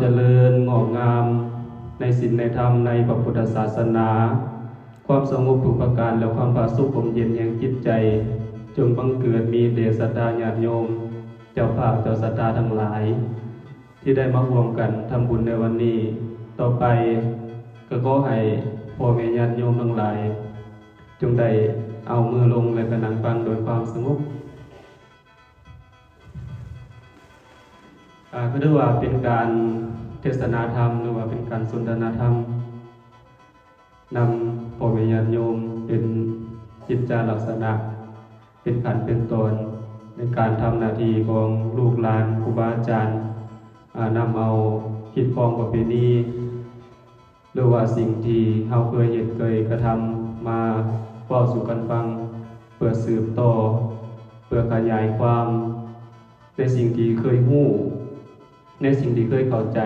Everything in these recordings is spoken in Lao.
ຈະເລີນງອກງາມໃນສິນໃນທຳໃນພະພຸດທະສາສະໜາ, ຄວາມສະຫງົບທຸກປະການ ແລະ ຄວາມຜາສຸກຮົ່ມເຢັນແຫ່ງຈິດໃຈ ຈົ່ງບັງເກີດມີແດ່ສັດທາຍາດໂຍມ ເຈົ້າພາບເຈົ້າສັດທາທັງຫຼາຍ ທີ່ໄດ້ມາຮ່ວມກັນທຳບຸນໃນວັນນີ້. ຕໍ່ໄປກໍຂໍໃຫ້ພໍ່ແມ່ຍາດໂຍມທັງຫຼາຍ ຈົ່ງໄດ້ເອົາມືລົງ ແລະ ກະນັ່ງຟັງໂດຍຄວາມສະຫງົບ. ອາ ກໍຖືວ່າເປັນການເທດສະນາທຳ ຫຼືວ່າເປັນການສົນທະນາທຳນຳພໍ່ແມ່ຍາດໂຍມ ເປັນກິດຈະລັກສະນະ ເປັນຂັ້ນເປັນຕອນ ໃນການທຳໜ້າທີ່ຂອງລູກຫຼານ ຄູບາອາຈານ ອາ ນຳເອົາຮີດຄອງປະເພນີ ຫຼືວ່າສິ່ງທີ່ເຮົາເຄີຍເຮັດເຄີຍກະທຳມາເວົ້າສູ່ກັນຟັງ ເພື່ອສືບຕໍ່ ເພື່ອຂະຫຍາຍຄວາມໃນສິ່ງທີ່ເຄີຍຮູ້ ໃນສິ່ງທີ່ເຄີຍເຂົ້າໃຈ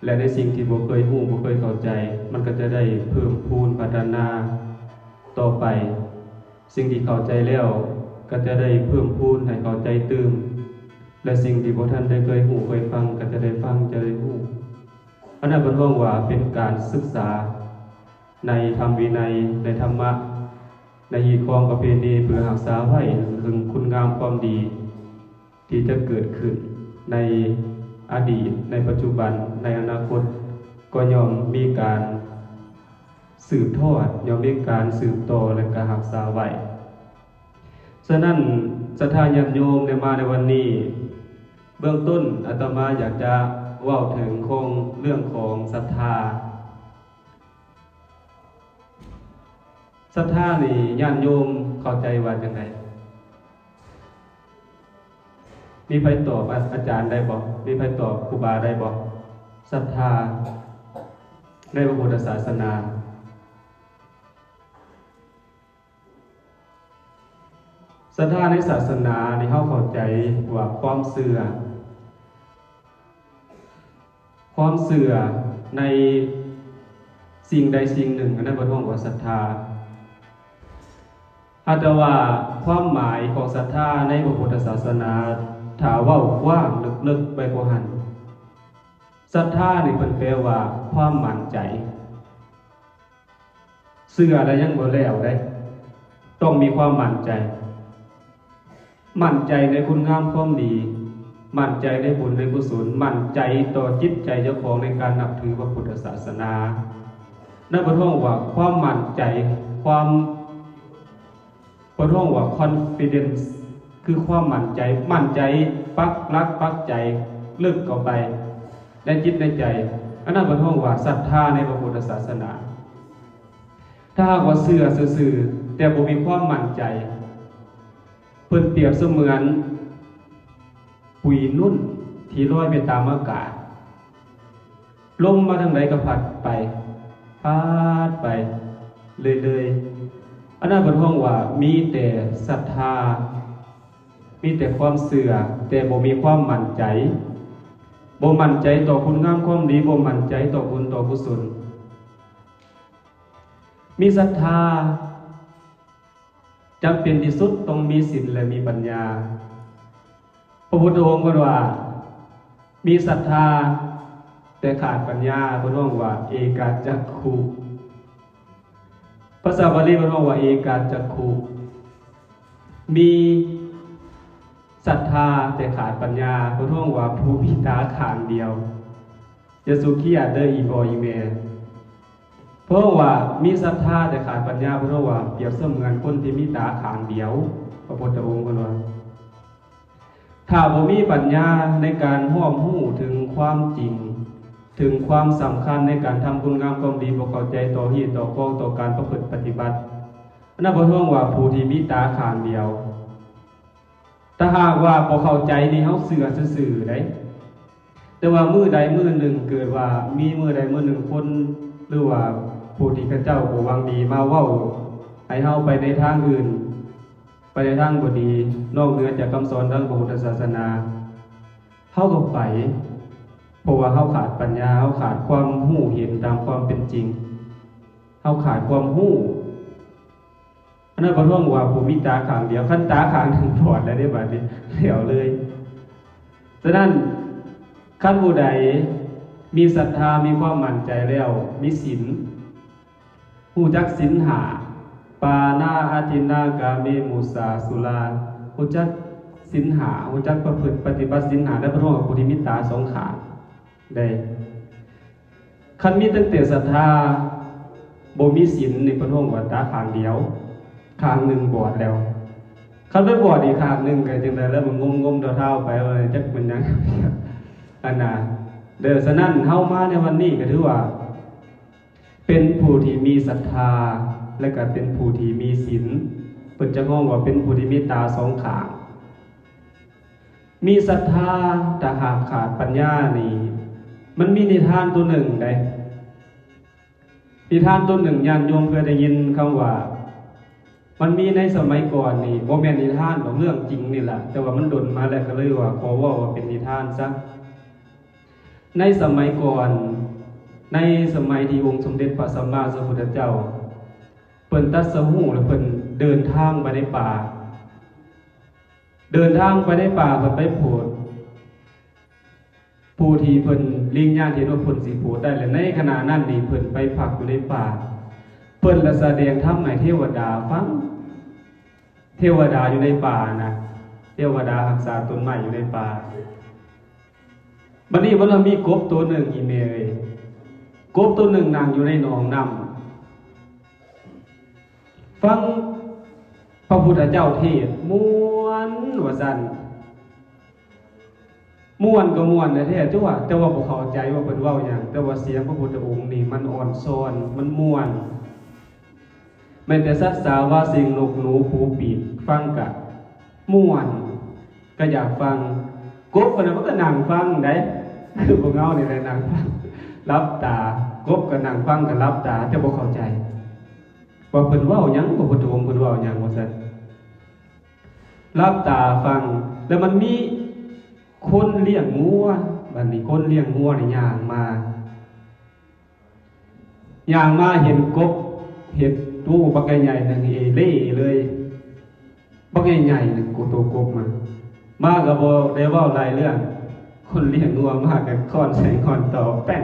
ແລະ ໃນສິ່ງທີ່ບໍ່ເຄີຍຮູ້ ບໍ່ເຄີຍເຂົ້າໃຈ ມັນກໍຈະໄດ້ເພີ່ມພູນພັດທະນາຕໍ່ໄປ. ສິ່ງທີ່ເຂົ້າໃຈແລ້ວກໍຈະໄດ້ເພີ່ມພູນໃຫ້ເຂົ້າໃຈຕື່ມ ແລະ ສິ່ງທີ່ບໍ່ທັນໄດ້ເຄີຍຮູ້ເຄີຍຟັງກໍຈະໄດ້ຟັງ ຈະໄດ້ຮູ້. ອັນນັ້ນເພິ່ນເວົ້າວ່າເປັນການສຶກສາໃນທຳວິໄນ ໃນທຳມະ ໃນຮີດຄອງປະເພນີ ເພື່ອຮັກສາໄວ້ເຖິງຄຸນງາມຄວາມດີທີ່ຈະເກີດຂຶ້ນໃນອະດີດ ໃນປັດຈຸບັນ ໃນອະນາຄົດ ກໍຍ່ອມມີການ ສືບທອດ ຍ່ອມມີການສືບຕໍ່ ແລະ ກະຮັກສາໄວ້. ສະນັ້ນ ສັດທາຍາດໂຍມໄດ້ມາໃນວັນນີ້ ເບື້ອງຕົ້ນອາດຕະມາຢາກຈະເວົ້າເຖິງຂອງ ເລື່ອງຂອງສັດທາ. ສັດທານີ້ຍາດໂຍມເຂົ້າໃຈວ່າຈັ່ງໃດ? ມີໃຜຕອບອາ ອາຈານໄດ້ບໍ່? ມີໃຜຕອບຄູບາໄດ້ບໍ່? ສັດທາໃນພະພຸດທະສາສະໜາ. ສັດທາໃນສາສະໜານີ້ ເຮົາເຂົ້າໃຈວ່າຄວາມເຊື່ອ, ຄວາມເຊື່ອໃນສິ່ງໃດສິ່ງໜຶ່ງ, ອັນນັ້ນເພິ່ນຮ້ອງວ່າສັດທາ. ຫາກແຕ່ວ່າຄວາມໝາຍຂອງສັດທາໃນພະພຸດທະສາສະໜາ, ຖ້າເວົ້າກວ້າງເລິກໆໄປກວ່າຫັ້ນ, ສັດທານີ້ເພິ່ນແປວ່າຄວາມໝັ້ນໃຈ. ເຊື່ອແລ້ວຍັງບໍ່ແລ້ວເດ້, ຕ້ອງມີຄວາມໝັ້ນໃຈ, ໝັ້ນໃຈໃນຄຸນງາມຄວາມດີ, ໝັ້ນໃຈໃນບຸນໃນກຸສົນ, ໝັ້ນໃຈຕໍ່ຈິດໃຈເຈົ້າຂອງໃນການນັບຖືພະພຸດທະສາສະໜາ. ນັ້ນເພິ່ນຮ້ອງວ່າຄວາມໝັ້ນໃຈ, ຄວາມ ເພິ່ນຮ້ອງວ່າ confidence ຄືຄວາມໝັ້ນໃຈ, ໝັ້ນໃຈປັກຫຼັກປັກໃຈເລິກເຂົ້າໄປໃນຈິດໃນໃຈ, ອັນນັ້ນເພິ່ນຮ້ອງວ່າສັດທາໃນພະພຸດທະສາສະໜາ. ຖ້າຫາກວ່າເຊື່ອຊື່ໆ ແຕ່ບໍ່ມີຄວາມໝັ້ນໃຈ, ເພິ່ນປຽບສະເໝືອນປຸຍນຸ່ນທີ່ລອຍໄປຕາມອາກາດ. ລົມມາທາງໃດກໍພັດໄປ, ພັດໄປເລື້ອຍໆ. ອັນນັ້ນເພິ່ນຮ້ອງວ່າມີແຕ່ສັດທາ, ມີແຕ່ຄວາມເຊື່ອ, ແຕ່ບໍ່ມີຄວາມໝັ້ນໃຈ, ບໍ່ໝັ້ນໃຈຕໍ່ຄຸນງາມຄວາມດີ, ບໍ່ໝັ້ນໃຈຕໍ່ບຸນຕໍ່ກຸສົນ. ມີສັດທາ ຈຳເປັນທີ່ສຸດຕ້ອງມີສິນ ແລະ ມີປັນຍາ. ພະພຸດທະອົງເພິ່ນວ່າ ມີສັດທາແຕ່ຂາດປັນຍາ, ເພິ່ນຮ້ອງວ່າເອກາຈັກຂຸ. ພາສາບາລີເພິ່ນຮ້ອງວ່າເອກາຈັກຂຸ, ມີສັດທາແຕ່ຂາດປັນຍາ, ເພິ່ນຮ້ອງວ່າຜູ້ມີຕາຂ້າງດຽວ. ຢ່າສຸກຄຽດເດີອີ່ພໍ່ອີ່ແມ່. ເພາະວ່າມີສັດທາແຕ່ຂາດປັນຍາ, ເພິ່ນເວົ້າວ່າປຽບສະເໝືອນຄົນທີ່ມີຕາຂ້າງດຽວ. ພະພຸດທະອົງເພິ່ນວ່າ ຖ້າບໍ່ມີປັນຍາໃນການຮອບຮູ້ເຖິງຄວາມຈິງ, ເຖິງຄວາມສຳຄັນໃນການທຳຄຸນງາມຄວາມດີ, ບໍ່ເຂົ້າໃຈຕໍ່ຮີດຕໍ່ຄອງ, ຕໍ່ການປະພຶດປະຕິບັດ, ອັນນັ້ນເພິ່ນເວົ້າວ່າຜູ້ທີ່ມີຕາຂ້າງດຽວ. ຖ້າຫາກວ່າບໍ່ເຂົ້າໃຈນີ້ ເຮົາເຊື່ອຊື່ໆໄດ໋. ແຕ່ວ່າມື້ໃດມື້ໜຶ່ງ ເກີດວ່າມີມື້ໃດມື້ໜຶ່ງ ຄົນ ຫຼືວ່າຜູ້ທີ່ເຂົາເຈົ້າບໍ່ຫວັງດີມາເວົ້າໃຫ້ເຮົາໄປໃນທາງອື່ນ, ໄປໃນທາງບໍ່ດີ, ນອກເໜືອຈາກຄຳສອນທາງພະພຸດທະສາສະໜາ, ເຮົາກໍໄປ, ເພາະວ່າເຮົາຂາດປັນຍາ, ເຮົາຂາດຄວາມຮູ້ເຫັນຕາມຄວາມເປັນຈິງ, ເຮົາຂາດຄວາມຮູ້. ອັນນັ້ນເພິ່ນເວົ້າວ່າຜູ້ມີຕາຂ້າງດຽວ, ຄັນຕາຂ້າງໜຶ່ງບອດແລ້ວເດ້ ບາດນີ້ແລ້ວເລີຍ. ສະນັ້ນ ຄັນຜູ້ໃດມີສັດທາ ມີຄວາມໝັ້ນໃຈແລ້ວ ມີສິນ ຮູ້ຈັກສິນຫ້າ ປານາ ອາທິນນາ ກາເມ ມຸສາ ສຸລາ ຮູ້ຈັກສິນຫ້າ ຮູ້ຈັກປະພຶດປະຕິບັດສິນຫ້າ ແລະ ເພິ່ນຮ້ອງກັບຜູ້ທີ່ມີຕາສອງຂ້າງໄດ້. ຄັນມີຕັ້ງແຕ່ສັດທາ ບໍ່ມີສິນນີ້ ເພິ່ນຮ້ອງວ່າຕາຂ້າງດຽວ ຂ້າງໜຶ່ງບອດແລ້ວ. ຄັນໄປບອດອີກຂ້າງໜຶ່ງກໍຈັ່ງໃດແລ້ວ ມັນງົມໆເທົາໆໄປ ວ່າຈັກແມ່ນຫຍັງ ອັນນ່າ. ເດີ ສະນັ້ນເຮົາມາໃນວັນນີ້ກໍຖືວ່າ ເປັນຜູ້ທີ່ມີສັດທາ ແລະ ກໍເປັນຜູ້ທີ່ມີສິນ ເພິ່ນຈະຮ້ອງວ່າເປັນຜູ້ທີ່ມີຕາສອງຂ້າງ. ມີສັດທາ ຖ້າຫາກຂາດປັນຍານີ້ ມັນມີນິທານຕົວໜຶ່ງໃດ. ນິທານຕົວໜຶ່ງ ຍາດໂຍມເຄີຍໄດ້ຍິນຄຳວ່າ ມັນມີໃນສະໄໝກ່ອນນີ້ ບໍ່ແມ່ນນິທານດອກ ເລື່ອງຈິງນີ້ລະ ແຕ່ວ່າມັນດົນມາແລ້ວ ກໍເລີຍວ່າຂໍເວົ້າວ່າເປັນນິທານຊະ. ໃນສະໄໝກ່ອນ ໃນສະໄໝທີ່ອົງສົມເດັດພະສຳມາສຳພຸດທະເຈົ້າ ເພິ່ນຕັດສະຮູ້ ແລະ ເພິ່ນເດີນທາງໄປໃນປ່າ ເດີນທາງໄປໃນປ່າ ເພິ່ນໄປໂຜດ ຜູ້ທີ່ເພິ່ນ ລິງຍານເຫັນວ່າເພິ່ນຊິໂຜດໄດ້ ແລະ ໃນຂະນະນັ້ນນີ້ ເພິ່ນໄປພັກຢູ່ໃນປ່າ ເພິ່ນລະສະແດງທຳໃຫ້ເທວະດາຟັງ. ເທວະດາຢູ່ໃນປ່ານະ ເທວະດາຮັກສາຕົ້ນໄມ້ຢູ່ໃນປ່າ. ບັດນີ້ມັນລະມີກົບໂຕໜຶ່ງ ອີ່ແມ່ເອີຍ ກົບໂຕໜຶ່ງນັ່ງຢູ່ໃນໜອງນ້ຳ ຟັງພະພຸດທະເຈົ້າເທດມ່ວນວ່າຊັ້ນ. ມ່ວນກໍມ່ວນແທ້ໆ ແຕ່ວ່າ ແຕ່ວ່າບໍ່ເຂົ້າໃຈວ່າເພິ່ນເວົ້າຫຍັງ ແຕ່ວ່າສຽງພະພຸດທະອົງນີ້ມັນອ່ອນຊອນ ມັນມ່ວນ. ແມ່ນແຕ່ສັດສາວາສິ່ງ ນົກໜູ ປູປີກ ຟັງກະມ່ວນ ກະຢາກຟັງ. ກົບກໍນະ ມັນກໍນັ່ງຟັງໄດ໋ ຄືພວກເຮົານີ້ແຫຼະນັ່ງຟັງ ຫຼັບຕາ ກົບກໍນັ່ງຟັງ ກໍຫຼັບຕາ ແຕ່ບໍ່ເຂົ້າໃຈວ່າເພິ່ນເວົ້າຫຍັງ ພະພຸດທະອົງເພິ່ນເວົ້າຫຍັງວ່າຊັ້ນ. ຫຼັບຕາຟັງ ແລ້ວມັນມີຄົນລ້ຽງງົວ ບັດນີ້ຄົນລ້ຽງງົວນີ້ຍ່າງມາ ຍ່າງມາເຫັນກົບ ເຫັນໂຕບັກໃຫຍ່ໆໜຶ່ງເອເລ່ເລີຍ ບັກໃຫຍ່ໆໜຶ່ງ ໂຕກົບມາ ມາກໍບໍ່ໄດ້ເວົ້າຫຼາຍເລື່ອງ ຄົນລ້ຽງງົວມາກໍຄ້ອນໃສ່ຄ້ອນຕໍ່ ແປ້ງ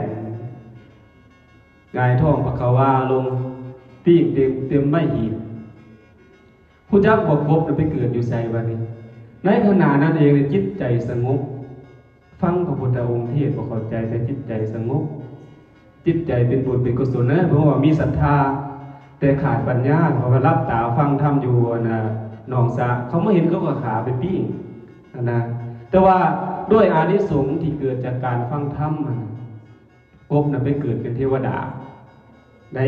ຫງາຍທ້ອງພະຄະວາລົງ ປີ້ງເຕັມ ເຕັມໄມ້ຫີບ. ຮູ້ຈັກບໍ່ ກົບນະໄປເກີດຢູ່ໃສບາດນີ້? ໃນຂະນະນັ້ນເອງ ຈິດໃຈສະຫງົບ ຟັງພະພຸດທະອົງເທດບໍ່ເຂົ້າໃຈ ແຕ່ຈິດໃຈສະຫງົບ ຈິດໃຈເປັນບຸນເປັນກຸສົນນະ ເພາະວ່າມີສັດທາ ແຕ່ຂາດປັນຍາ ເພາະວ່າຫຼັບຕາຟັງທຳຢູ່ ອັນນ່າ ໜອງສະ ເຂົາມາເຫັນເຂົາກໍຂ້າໄປປີ້ງ ຫັ້ນນະ. ແຕ່ວ່າດ້ວຍອານິສົງທີ່ເກີດຈາກການຟັງທຳຫັ້ນ ກົບນະໄປເກີດເປັນເທວະດາໄດ໋.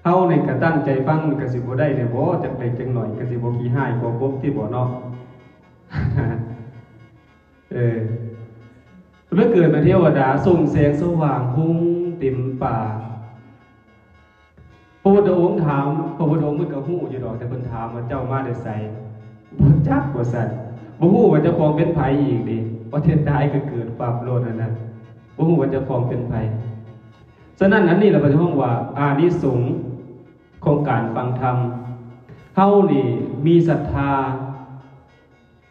ເຮົານີ້ກະຕັ້ງໃຈຟັງກະຊິບໍ່ໄດ້ແດ່ບໍ່ ຈັກເລັກຈັກໜ້ອຍ ກະຊິບໍ່ຂີ້ຮ້າຍກວ່າກົບຕິບໍ່ເນາະ. ເອີ ໄປເກີດເປັນເທວະດາ ສົ່ງແສງສະຫວ່າງຮຸ່ງເຕັມປ່າ. ພະພຸດທະອົງຖາມ ພະພຸດທະອົງເພິ່ນກໍຮູ້ຢູ່ດອກ ແຕ່ເພິ່ນຖາມວ່າ ເຈົ້າມາແຕ່ໃສ? ບໍ່ຈັກວ່າຊັ້ນ. ບໍ່ຮູ້ວ່າເຈົ້າຂອງເປັນໃຜອີກເດ້ ວ່າແຕ່ຕາຍກໍເກີດປັບໂລດຫັ້ນນະ ບໍ່ຮູ້ວ່າເຈົ້າຂອງເປັນໃຜ. ສະນັ້ນ ອັນນີ້ລະເພິ່ນຮ້ອງວ່າອານິສົງຂອງການຟັງທຳ. ເຮົານີ້ມີສັດທາ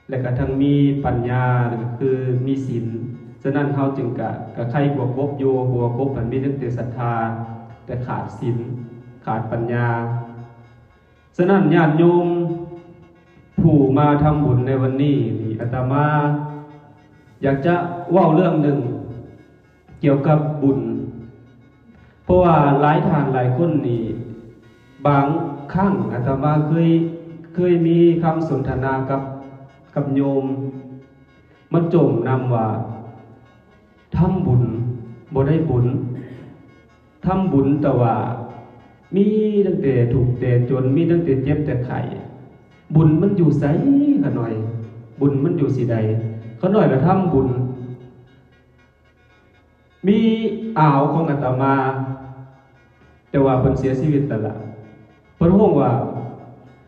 ແລະກະທັງມີປັນຍາ ແລະກະຄືມີສິນ. ສະນັ້ນເຮົາຈຶ່ງກະ ກະໄຄກວ່າກົບຢູ່ ເພາະວ່າກົບຫັ້ນມີຕັ້ງແຕ່ສັດທາ ແຕ່ຂາດສິນ ຂາດປັນຍາ. ສະນັ້ນຍາດໂຍມຜູ້ມາທຳບຸນໃນວັນນີ້ນີ້ ອາດຕະມາຢາກຈະເວົ້າເລື່ອງໜຶ່ງ ກ່ຽວກັບບຸນ ເພາະວ່າຫຼາຍທ່ານຫຼາຍຄົນນີ້ ບາງຄັ້ງອາດຕະມາເຄີຍ ເຄີຍມີຄຳສົນທະນາກັບ ກັບໂຍມ ມາຈົ່ມນຳວ່າ ທຳບຸນບໍ່ໄດ້ບຸນ ທຳບຸນແຕ່ວ່າມີຕັ້ງແຕ່ທຸກແຕ່ຈົນ ມີຕັ້ງແຕ່ເຈັບແຕ່ໄຂ້ ບຸນມັນຢູ່ໃສຂະນ້ອຍ? ບຸນມັນຢູ່ຊິໃດ? ຂະນ້ອຍລະທຳບຸນ ມີອາວຂອງອາດຕະມາ ແຕ່ວ່າເພິ່ນເສຍຊີວິດແລ້ວລະ ເພິ່ນຮ້ອງວ່າ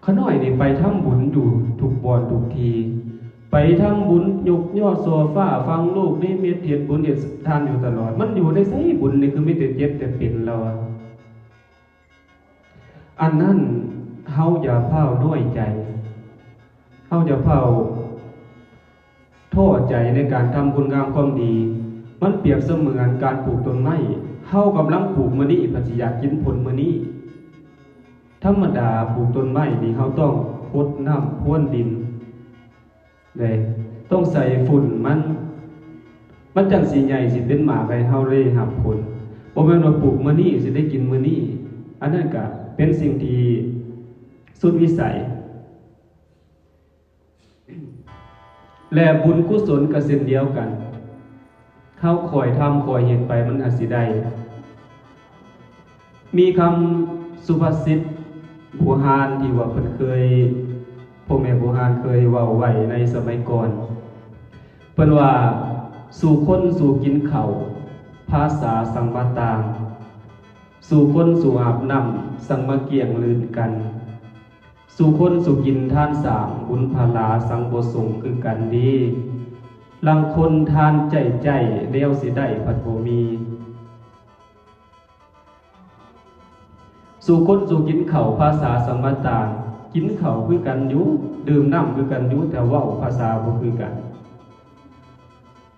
ຂະນ້ອຍນີ້ໄປທຳບຸນຢູ່ທຸກບ່ອນທຸກທີ່ ໄປທຳບຸນຍົກຍໍໂຊຟາ ຟັງລູກນິມິດ ເຮັດບຸນເຮັດທານຢູ່ຕະຫຼອດ ມັນຢູ່ໃນໃສບຸນນີ້ ຄືມີແຕ່ເຈັບແຕ່ເປັນລາວວ່າ. ອັນນັ້ນເຮົາຢ່າຟ້າວນ້ອຍໃຈ ເຮົາຢ່າຟ້າວໂທ ພໍໃຈໃນການທຳຄຸນງາມຄວາມດີ. ມັນປຽບສະເໝືອນການປູກຕົ້ນໄມ້, ເຮົາກຳລັງປູກມື້ນີ້ ເພິ່ນຊິຢາກກິນຜົນມື້ນີ້. ທຳມະດາປູກຕົ້ນໄມ້ນີ້ ເຮົາຕ້ອງຫົດນ້ຳພຣວນດິນເດ້, ຕ້ອງໃສ່ຝຸ່ນມັນ, ມັນຈັ່ງຊິໃຫຍ່ ຊິເປັນໝາກໃຫ້ເຮົາໄດ້ຮັບຜົນ. ບໍ່ແມ່ນວ່າປູກມື້ນີ້ ຊິໄດ້ກິນມື້ນີ້, ອັນນັ້ນກະເປັນສິ່ງທີ່ສຸດວິໄສ. ແລະ ບຸນກຸສົນກໍເຊັ່ນດຽວກັນ, ເຮົາຄ່ອຍທຳຄ່ອຍເຮັດໄປ ມັນອາດຊິໄດ້. ມີຄຳສຸພາສິດບູຮານທີ່ວ່າເພິ່ນເຄີຍ, ພໍ່ແມ່ບູຮານເຄີຍເວົ້າໄວ້ໃນສະໄໝກ່ອນ, ເພິ່ນວ່າ ສູ່ຄົນສູ່ກິນເຂົ້າ ພາສາສັງມາຕ່າງ, ສູ່ຄົນສູ່ອາບນ້ຳ ສັງມາກ້ຽງລື່ນກັນ. ສູ່ຄົນສູ່ກິນທານສ້າງ ບຸນພະລາສັງບໍ່ສົງຄືກັນເດ້. ລາງຄົນທານໃຈໃຈ ແນວຊິໄດ້ພັດບໍ່ມີ. ສູ່ຄົນສູ່ກິນເຂົ້າ ພາສາສັງມາຕ່າງ, ກິນເຂົ້າຄືກັນຢູ່, ດື່ມນ້ຳຄືກັນຢູ່, ແຕ່ເວົ້າພາສາບໍ່ຄືກັນ.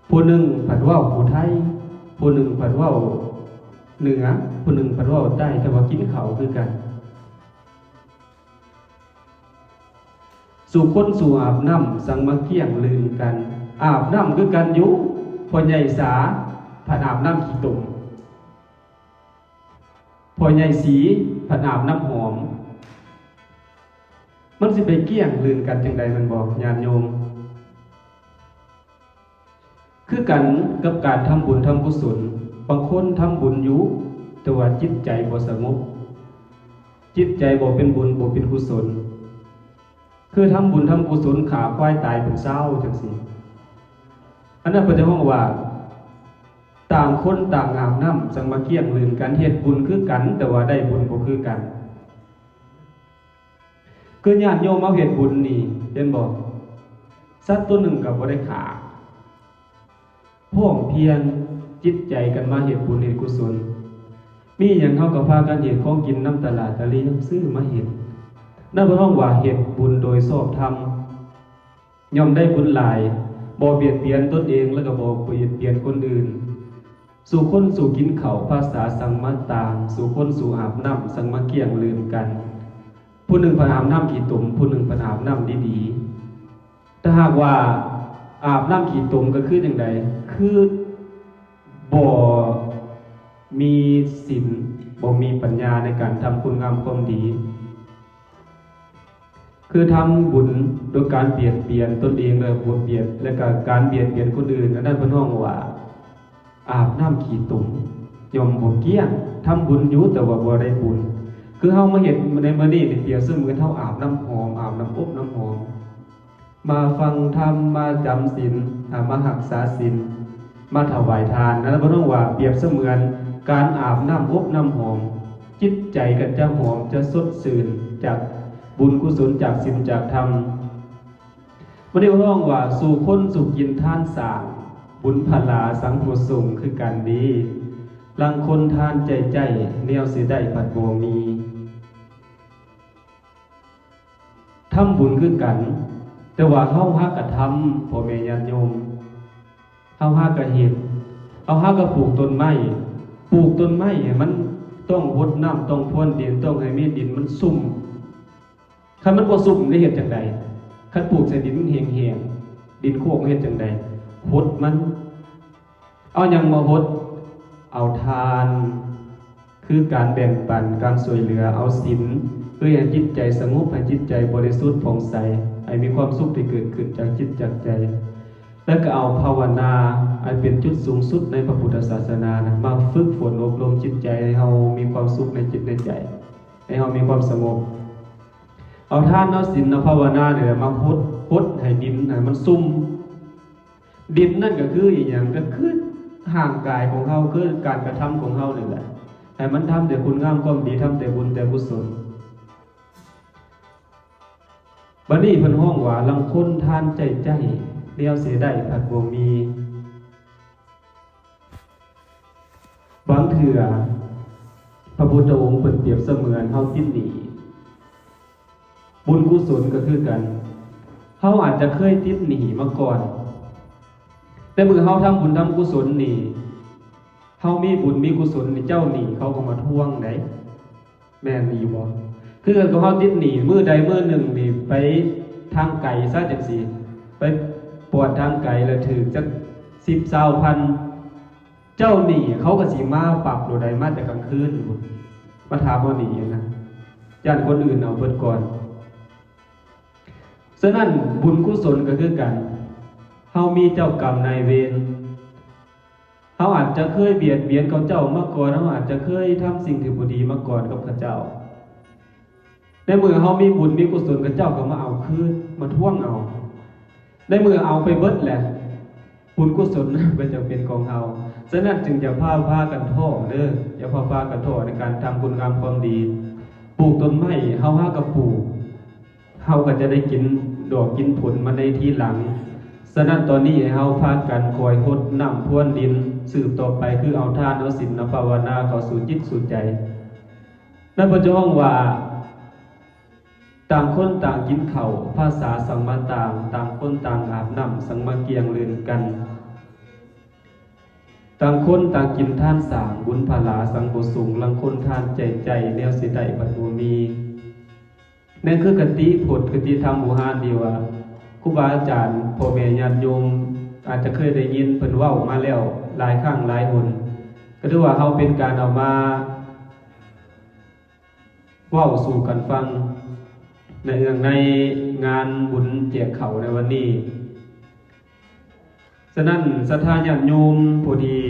ຜູ້ໜຶ່ງພັດເວົ້າຜູ້ໄທ, ຜູ້ໜຶ່ງພັດເວົ້າເໜືອ, ຜູ້ໜຶ່ງພັດເວົ້າໃຕ້, ແຕ່ວ່າກິນເຂົ້າຄືກັນ. ສູ່ຄົນສູ່ອາບນ້ຳ ສັງມາກ້ຽງລື່ນກັນ, ອາບນ້ຳຄືກັນຢູ່, ພໍ່ໃຫຍ່ສາພັດອາບນ້ຳຂີ້ຕົມ, ພໍ່ໃຫຍ່ສີພັດອາບນ້ຳຫອມ. ມັນຊິໄປກ້ຽງລື່ນກັນຈັ່ງໃດ ແມ່ນບໍ່ ຍາດໂຍມ? ຄືກັນກັບການທຳບຸນທຳກຸສົນ, ບາງຄົນທຳບຸນຢູ່ ແຕ່ວ່າຈິດໃຈບໍ່ສະຫງົບ, ຈິດໃຈບໍ່ເປັນບຸນ ບໍ່ເປັນກຸສົນ. ຄືທຳບຸນທຳກຸສົນ ຂ້າຄວາຍຕາຍເປັນຊາວຈັ່ງຊີ້. ອັນນັ້ນເພິ່ນຈະຮ້ອງວ່າ ຕ່າງຄົນຕ່າງອາບນ້ຳ ສັງມາກ້ຽງລື່ນກັນ, ເຮັດບຸນຄືກັນ ແຕ່ວ່າໄດ້ບຸນບໍ່ຄືກັນ. ຄືຍາດໂຍມເຮົາເຮັດບຸນນີ້ ເຫັນບໍ່? ສັດຕົວໜຶ່ງກໍບໍ່ໄດ້ຂ້າ, ພ້ອມພຽງຈິດໃຈກັນມາເຮັດບຸນເຮັດກຸສົນ. ມີຫຍັງເຮົາກໍພາກັນເຮັດ, ຂອງກິນນຳຕະຫຼາດຕະເລ ຊື້ມາເຮັດ. ນັ້ນເພິ່ນຮ້ອງວ່າເຮັດບຸນໂດຍຊອບທຳ. ຍ່ອມໄດ້ບຸນຫຼາຍ, ບໍ່ບຽດບຽນຕົນເອງ ແລະກໍບໍ່ບຽດບຽນຄົນອື່ນ. ສູ່ຄົນສູ່ກິນເຂົ້າ ພາສາສັງມາຕ່າງ, ສູ່ຄົນສູ່ອາບນ້ຳ ສັງມາກ້ຽງລື່ນກັນ. ຜູ້ໜຶ່ງພັດອາບນ້ຳຂີ້ຕົມ, ຜູ້ໜຶ່ງພັດອາບນ້ຳດີໆ. ຖ້າຫາກວ່າອາບນ້ຳຂີ້ຕົມກໍຄືຈັ່ງໃດ? ຄືບໍ່ມີສິນ, ບໍ່ມີປັນຍາໃນການທຳຄຸນງາມຄວາມດີ. ຄືທຳບຸນໂດຍການບຽດບຽນຕົນເອງ ແລະ ບຽດ ແລະກະການບຽດບຽນຄົນອື່ນ, ອັນນັ້ນເພິ່ນຮ້ອງວ່າອາບນ້ຳຂີ້ຕົມ ຍ່ອມບໍ່ກ້ຽງ. ທຳບຸນຢູ່ ແຕ່ວ່າບໍ່ໄດ້ບຸນ. ຄືເຮົາມາເຮັດໃນມື້ນີ້ນີ້ ປຽບສະເໝືອນເຮົາອາບນ້ຳຫອມ, ອາບນ້ຳອົບນ້ຳຫອມ, ມາຟັງທຳ, ມາຈຳສິນ, ອາ, ມາຮັກສາສິນ, ມາຖວາຍທານ. ນັ້ນເພິ່ນຮ້ອງວ່າປຽບສະເໝືອນການອາບນ້ຳອົບນ້ຳຫອມ, ຈິດໃຈກໍຈະຫອມ, ຈະສົດຊື່ນຈາກບຸນກຸສົນ, ຈາກສິນ, ຈາກທຳ. ບາດນີ້ເພິ່ນຮ້ອງວ່າ ສູ່ຄົນສູ່ກິນທານສ້າງ, ບຸນພະລາສັງບໍ່ສົງຄືກັນເດ້. ລາງຄົນທານໃຈໃຈ, ແນວຊິໄດ້ພັດບໍ່ມີ. ທຳບຸນຄືກັນ, ແຕ່ວ່າເຮົາຫາກະທຳ, ພໍ່ແມ່ຍາດໂຍມ, ເຮົາຫາກະເຮັດ, ເຮົາຫາກະປູກຕົ້ນໄມ້. ປູກຕົ້ນໄມ້ໃຫ້ມັນຕ້ອງຫົດນ້ຳ, ຕ້ອງພຣວນດິນ, ຕ້ອງໃຫ້ມີດິນມັນຊຸ່ມ. ຄັນມັນບໍ່ຊຸ່ມ ໄດ້ເຮັດຈັ່ງໃດ? ຄັນປູກໃສ່ດິນແຫ້ງໆ, ດິນໂຄກ ເຮັດຈັ່ງໃດ? ຫົດມັນ. ເອົາຫຍັງມາຫົດ? ເອົາທານ, ຄືການແບ່ງປັນ, ການຊ່ວຍເຫຼືອ, ເອົາສິນ, ເພື່ອໃຫ້ຈິດໃຈສະຫງົບ, ໃຫ້ຈິດໃຈບໍລິສຸດຜ່ອງໃສ, ໃຫ້ມີຄວາມສຸກທີ່ເກີດຂຶ້ນຈາກຈິດຈາກໃຈ. ແລ້ວກໍເອົາພາວະນາ ອັນເປັນຈຸດສູງສຸດໃນພະພຸດທະສາສະໜານັ້ນ ມາຝຶກຝົນອົບຮົມຈິດໃຈ ໃຫ້ເຮົາມີຄວາມສຸກໃນຈິດໃນໃຈ, ໃຫ້ເຮົາມີຄວາມສະຫງົບ. ເອົາທານ, ເອົາສິນ, ເອົາພາວະນານີ້ແຫຼະມາຫົດ, ຫົດໃຫ້ດິນໃຫ້ມັນຊຸ່ມ. ດິນນັ້ນກໍຄືອີຫຍັງ? ກໍຄືຮ່າງກາຍຂອງເຮົາ, ຄືການກະທຳຂອງເຮົານີ້ແຫຼະ. ໃຫ້ມັນທຳແຕ່ຄຸນງາມຄວາມດີ, ທຳແຕ່ບຸນແຕ່ກຸສົນ. ບັດນີ້ເພິ່ນຮ້ອງວ່າ ລາງຄົນທານໃຈໃຈ, ແນວເສຍໄດ້ພັດບໍ່ມີ. ບາງເທື່ອ ພະພຸດທະອົງເພິ່ນປຽບສະເໝືອນເຮົາຕິດໜີ້. ບຸນກຸສົນກໍຄືກັນ, ເຮົາອາດຈະເຄີຍຕິດໜີ້ມາກ່ອນ, ແຕ່ເມື່ອເຮົາທຳບຸນທຳກຸສົນນີ້ ເຮົາມີບຸນມີກຸສົນນີ້ ເຈົ້າໜີ້ເຂົາກໍມາທວງໄດ໋ ແມ່ນອີ່ບໍ່? ຄືກັນກັບເຮົາຕິດໜີ້ ມື້ໃດມື້ໜຶ່ງນີ້ໄປທາງໄກຊະ ຈັ່ງຊີ້ ໄປປ້ອນທາງໄກແລ້ວຖືກຈັກສິບ ຊາວພັນ ເຈົ້າໜີ້ເຂົາກໍຊິມາປັບໂລດໃດ໋ ມາແຕ່ກາງຄືນພຸ້ນ ມາຖາມເຮົາໜີ້ນະ ຢ້ານຄົນອື່ນເອົາເບິດກ່ອນ. ສະນັ້ນ ບຸນກຸສົນກໍຄືກັນ ເຮົາມີເຈົ້າກຳນາຍເວນ ເຮົາອາດຈະເຄີຍບຽດບຽນເຂົາເຈົ້າມາກ່ອນ ເຮົາອາດຈະເຄີຍທຳສິ່ງທີ່ບໍ່ດີມາກ່ອນກັບເຂົາເຈົ້າ ໃນເມື່ອເຮົາມີບຸນມີກຸສົນ ເຂົາເຈົ້າກໍມາເອົາຄືນ ມາທວງເອົາ ໃນເມື່ອເອົາໄປເບິດແລ້ວ ບຸນກຸສົນກໍຈະເປັນຂອງເຮົາ. ສະນັ້ນຈຶ່ງຢ່າພາ ພາກັນທໍ້ເດີ້ ຢ່າພາ ພາກັນທໍ້ໃນການທຳຄຸນງາມຄວາມດີ. ປູກຕົ້ນໄມ້ ເຮົາຫາກໍປູກ ເຮົາກໍຈະໄດ້ກິນດອກກິນຜົນມາໃນທີຫຼັງ. ສະນັ້ນຕອນນີ້ໃຫ້ເຮົາພາກັນຄອຍຫົດນ້ຳພຣວນດິນ ສືບຕໍ່ໄປຄືເອົາທານ ເອົາສິນ ເອົາພາວະນາເຂົ້າສູ່ຈິດສູ່ໃຈ. ໃນພະເຈົ້າຮ້ອງວ່າ ຕ່າງຄົນຕ່າງກິນເຂົ້າ ພາສາສັງມາຕ່າງ ຕ່າງຄົນຕ່າງອາບນ້ຳ ສັງມາກ່ຽງລື່ນກັນ ຕ່າງຄົນຕ່າງກິນທານສ້າງ ບຸນພະລາສັງບໍ່ສູງ ລາງຄົນທານໃຈໃຈ ແນວຊິໄດ້ພັດບໍ່ມີ. ນັ້ນຄືຄະຕິພຸດ ຄະຕິທຳບູຮານທີ່ວ່າ ຄູບາອາຈານ ພໍ່ແມ່ຍາດໂຍມ ອາດຈະເຄີຍໄດ້ຍິນເພິ່ນເວົ້າມາແລ້ວຫຼາຍຄັ້ງຫຼາຍຫົນ ກໍຖືວ່າເຮົາເປັນການເອົາມາ ເວົ້າສູ່ກັນຟັງ ໃນເລື່ອງໃນງານບຸນແຈກເຂົ້າໃນວັນນີ້. ສະນັ້ນ ສັດທາຍາດໂຍມຜູ້ທີ່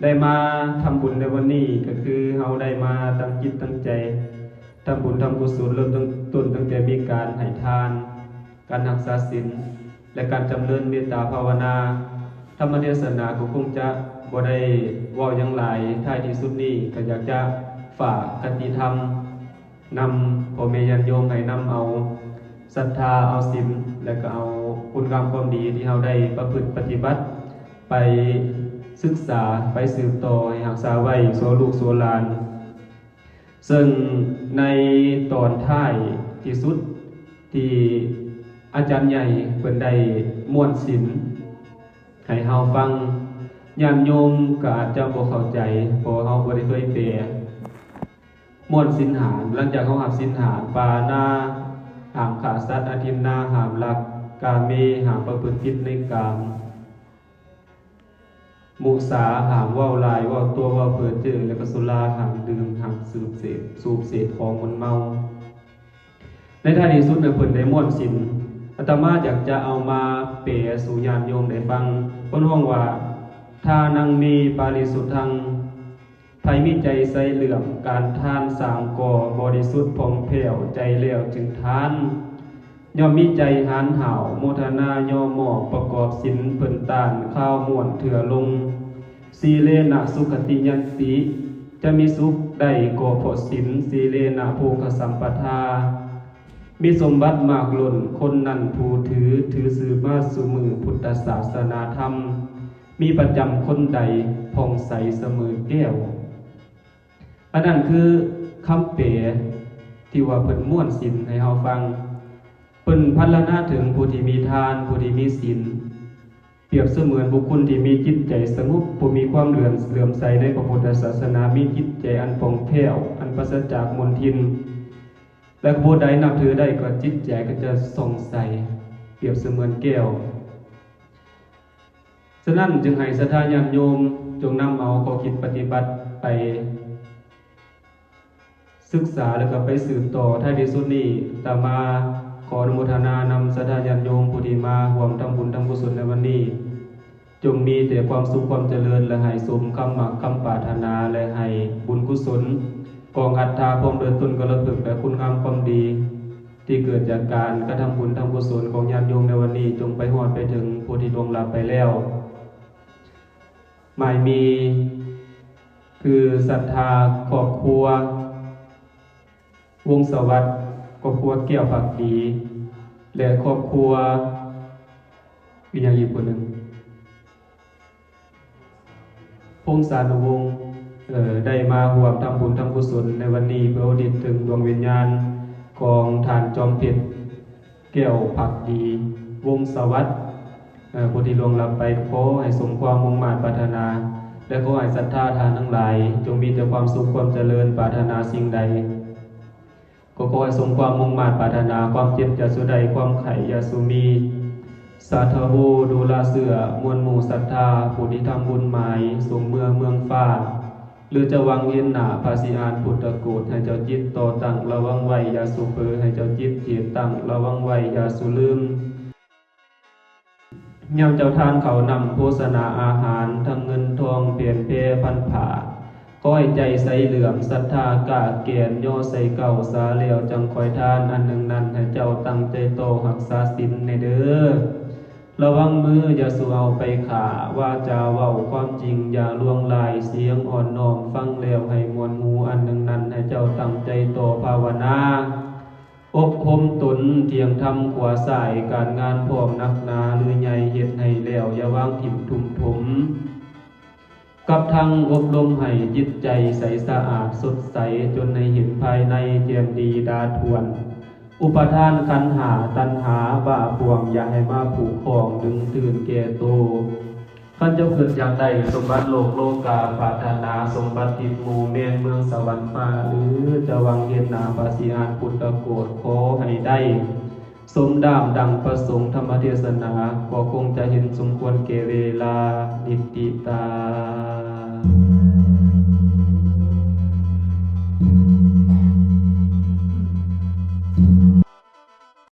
ໄດ້ມາທຳບຸນໃນວັນນີ້ ກໍຄືເຮົາໄດ້ມາຕັ້ງຈິດຕັ້ງໃຈທຳບຸນທຳກຸສົນ ເລີ່ມຕົ້ນຕັ້ງແຕ່ມີການໃຫ້ທານ ການຮັກສາສິນ ແລະ ການຈຳເລີນເມດຕາພາວະນາ. ທຳມະເທດສະນາກໍຄົງຈະບໍ່ໄດ້ເວົ້າຫຍັງຫຼາຍ, ທ້າຍທີ່ສຸດນີ້ກໍຢາກຈະຝາກຄະຕິທຳນຳພໍ່ແມ່ຍາດໂຍມ ໃຫ້ນຳເອົາສັດທາ ເອົາສິນ ແລະ ກໍເອົາຄຸນງາມຄວາມດີທີ່ເຮົາໄດ້ປະພຶດປະຕິບັດ ໄປສຶກສາ ໄປສືບຕໍ່ ໃຫ້ຮັກສາໄວ້ສູ່ລູກສູ່ຫຼານ. ເຊິ່ງໃນຕອນທ້າຍທີ່ສຸດ ທີ່ອາຈານໃຫຍ່ເພິ່ນໄດ້ມ້ວນສິນໃຫ້ເຮົາຟັງ, ຍາດໂຍມກໍອາດຈະບໍ່ເຂົ້າໃຈ ເພາະເຮົາບໍ່ໄດ້ເຄີຍແປ. ມ້ວນສິນຫ້າ ຫຼັງຈາກເຮົາຮັບສິນຫ້າ ປານາ ຫ້າມຂ້າສັດ, ອະທິນນາ ຫ້າມລັກ, ກາເມ ຫ້າມປະພຶດຜິດໃນກາມ, ມຸສາ ຫ້າມເວົ້າຫຼາຍ ເວົ້າຕົວະ ເວົ້າເພີ້ເຈີ້ ແລະ ກໍສຸລາ ຫ້າມດື່ມ ຫ້າມສູບເສບ ສູບເສບຂອງມຶນເມົາ. ໃນທ້າຍທີ່ສຸດນະ ເພິ່ນໄດ້ມ້ວນສິນ. ອາດຕະມາຢາກຈະເອົາມາແປສູ່ຍາດໂຍມໄດ້ຟັງ. ເພິ່ນຮ້ອງວ່າ ທານັງ ເມ ປາລິສຸດທັງ. ໃຜມີໃຈໃສເຫຼື້ອມການທານສາມກໍບໍລິສຸດຜ່ອງແຜ້ວໃຈແລ້ວຈຶ່ງທານ, ຍ່ອມມີໃຈຫານຫ້າວໂມທະນາຍໍມອບປະກອບສິນເພິ່ນຕ້ານຄາວມ້ວນເທື່ອລົງ. ສີເລນະສຸຂະຕິຍັນຕິ, ຈະມີສຸກໄດ້ກໍເພາະສິນ. ສີເລນະໂພຄະສຳປະທາ, ມີສົມບັດມາກລົ້ນ, ຄົນນັ້ນຜູ້ຖື ຖືສືບມາສູ່ມື້ພຸດທະສາສະໜາທຳ. ມີປະຈຳຄົນໃດ ຜ່ອງໃສສະເໝີແກ້ວ. ອັນນັ້ນຄືຄຳແປທີ່ວ່າເພິ່ນມ້ວນສິນໃຫ້ເຮົາຟັງ. ເພິ່ນພັນລະນາເຖິງຜູ້ທີ່ມີທານ, ຜູ້ທີ່ມີສິນ, ປຽບສະເໝືອນບຸກຄົນທີ່ມີຈິດໃຈສະຫງົບ, ຜູ້ມີຄວາມເຫຼື້ອມ ເຫຼື້ອມໃສໃນພະພຸດທະສາສະໜາ, ມີຈິດໃຈອັນປ່ອງແພ້ວ, ອັນປາສະຈາກມົນທິນ, ແລະ ຜູ້ໃດນັບຖືໄດ້ກໍຈິດໃຈກໍຈະສ່ອງໃສ, ປຽບສະເໝືອນແກ້ວ. ສະນັ້ນຈຶ່ງໃຫ້ສັດທາຍາດໂຍມຈົ່ງນຳເອົາຂໍ້ຄິດປະຕິບັດໄປສຶກສາ ແລ້ວກໍໄປສືບຕໍ່. ທ້າຍທີ່ສຸດນີ້ ອາດຕະມາຂໍອະນຸໂມທະນານຳສັດທາຍາດໂຍມຜູ້ທີ່ມາຮ່ວມທຳບຸນທຳກຸສົນໃນວັນນີ້. ຈົ່ງມີແຕ່ຄວາມສຸກຄວາມຈະເລີນ ແລະ ໃຫ້ສົມຄຳມັກຄຳປາດຖະໜາ ແລະ ໃຫ້ບຸນກຸສົນກອງອັດຖາ ພ້ອມດ້ວຍຕົ້ນກະລະພຶກ ແລະ ຄຸນງາມຄວາມດີ ທີ່ເກີດຈາກການກະທຳບຸນທຳກຸສົນຂອງຍາດໂຍມໃນວັນນີ້ ຈົ່ງໄປຮອດໄປເຖິງຜູ້ທີ່ລ່ວງລັບໄປແລ້ວ. ໝາຍມີ ຄືສັດທາຄອບຄົວວົງສະຫວັດ, ຄອບຄົວແກ້ວພັກດີ ແລະ ຄອບຄົວ ມີຫຍັງອີກຜູ້ໜຶ່ງ? ພົງສານຸວົງ ເອີ ໄດ້ມາຮ່ວມທຳບຸນທຳກຸສົນໃນວັນນີ້ ເພື່ອອຸທິດເຖິງດວງວິນຍານຂອງທ່ານຈອມເພັດ ແກ້ວພັກດີ ວົງສະຫວັດ. ເອີ ຜູ້ທີ່ລ່ວງລັບໄປ ກໍຂໍໃຫ້ສົມຄວາມມຸ່ງມາດປາດຖະໜາ ແລະ ຂໍໃຫ້ສັດທາທ່ານທັງຫຼາຍ ຈົ່ງມີແຕ່ຄວາມສຸກຄວາມຈະເລີນ ປາດຖະໜາສິ່ງໃດ ກໍຂໍໃຫ້ສົມຄວາມມຸ່ງມາດປາດຖະໜາ ຄວາມເຈັບຢ່າສູ່ໄດ້ ຄວາມໄຂ້ຢ່າສູ່ມີ ສາທະໂຫ ດູລະເຊື້ອ ມວນໝູ່ສັດທາ ຜູ້ທີ່ທຳບຸນໝາຍ ສົ່ງເມືອເມືອງຟ້າ ຫຼືຈະຫວັງເຫັນໜ້າພະສີອານພຸດທະໂກດ ໃຫ້ເຈົ້າຈິດຕໍ່ຕັ້ງລະວັງໄວ້ຢ່າສູ່ເຜີ ໃຫ້ເຈົ້າຈິດເຈດຕັ້ງລະວັງໄວ້ຢ່າສູ່ລືມ. ຍາມເຈົ້າທານເຂົ້ານ້ຳໂພຊະນາອາຫານ ທັງເງິນທອງແຜ່ນແພພັນຜ້າ ຂໍໃຫ້ໃຈໃສເຫຼື້ອມສັດທາກ້າແກ່ນ ຍໍໃສ່ເກົ້າສາແລ້ວຈັ່ງຄ່ອຍທານ ອັນໜຶ່ງນັ້ນໃຫ້ເຈົ້າຕັ້ງໃຈຕໍ່ຮັກສາສິນແດ່ເດີ. ລະວັງມືຢ່າສູ່ເອົາໄປຂ້າ ວາຈາເວົ້າຄວາມຈິງຢ່າລວງລາຍ ສຽງອ່ອນນ້ອມຟັງແລ້ວໃຫ້ມ່ວນຫູ ອັນໜຶ່ງນັ້ນໃຫ້ເຈົ້າຕັ້ງໃຈຕໍ່ພາວະນາ. ອົບຮົມຕົນທ່ຽງທຳຂວາຊ້າຍ ການງານພ້ອມໜັກໜາຫຼືໃຫຍ່ ເຮັດໃຫ້ແລ້ວຢ່າວາງຖິ້ມທຸ່ມຖົມ ກັບທັງອົບຮົມໃຫ້ຈິດໃຈໃສສະອາດສົດໃສ ຈົນໃຫ້ເຫັນພາຍໃນແຈ່ມດີດາຖ້ວນ ອຸປະທານຂັນຫ້າ ຕັນຫາບ້າພ່ວງ ຢ່າໃຫ້ມາຜູກຂ້ອງດຶງຕື່ນແກ່ໂຕ. ຄັນເຈົ້າຄິດຢາກໄດ້ສົມບັດໂລກໂລກາ ປາດຖະໜາສົມບັດທິບໝູ່ແມ່ນເມືອງສະຫວັນຟ້າ ຫຼືຈະຫວັງເຫັນໜ້າພະສີອານພຸດທະໂກດ ຂໍໃຫ້ໄດ້ສົມດາມດັ່ງປະສົງ ທຳມະເທສະໜາກໍຄົງຈະເຫັນສົມຄວນແກ່ເວລາ.